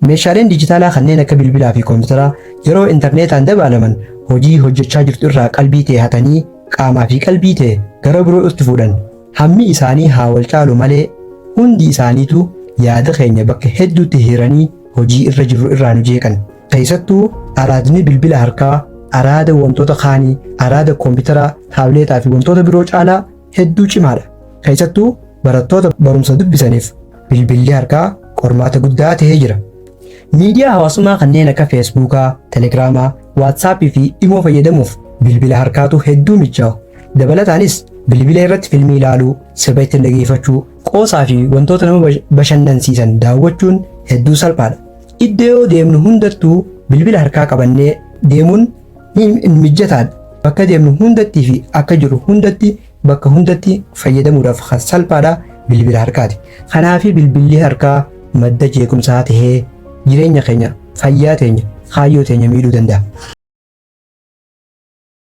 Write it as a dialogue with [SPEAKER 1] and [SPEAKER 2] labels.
[SPEAKER 1] Meeshaaleen dijitaalaa kanneen akka bilbilaa fi kompiitaraa yeroo intarneetaan dabaalaman hojii hojjechaa jirtu irraa qalbii tee hatanii qaamaa fi qalbii tee gara biroo itti fuudhan. Hammi isaanii haa wal caalu malee hundi isaaniitu yaada keenya bakka hedduutti hiranii hojii irra jirru irraa nu jeeqan. Keessattuu araadni bilbila harkaa araada wantoota kaanii, araada kompiitaraa, taabileetaa fi wantoota biroo caalaa hedduu cimaadha. Keessattuu barattoota barumsa dubbisaniif bilbilli harkaa qormaata guddaa ta'ee jira. Miidiyaa hawaasummaa kanneen akka Feesbuukaa, Telegiraamaa, Waatsaappii fi Imoo fayyadamuuf bilbila harkaatu hedduu mijaa'u. Dabalataanis bilbila irratti filmii ilaaluu, sirba ittiin dhageeffachuu, qoosaa fi wantoota nama bashannansiisan daawwachuun hedduu salphaadha. Iddoo deemnu hundattuu bilbila harkaa qabannee deemuun ni mijataadha. Bakka deemnu hundattii fi akka jiru hundatti bakka hundatti fayyadamuudhaaf kan salphaadha bilbila harkaati. Kanaaf bilbilli harkaa madda jeequmsaa tahee jireenya keenya, fayyaa teenya, kaayyoo teenya miidhuu danda'a.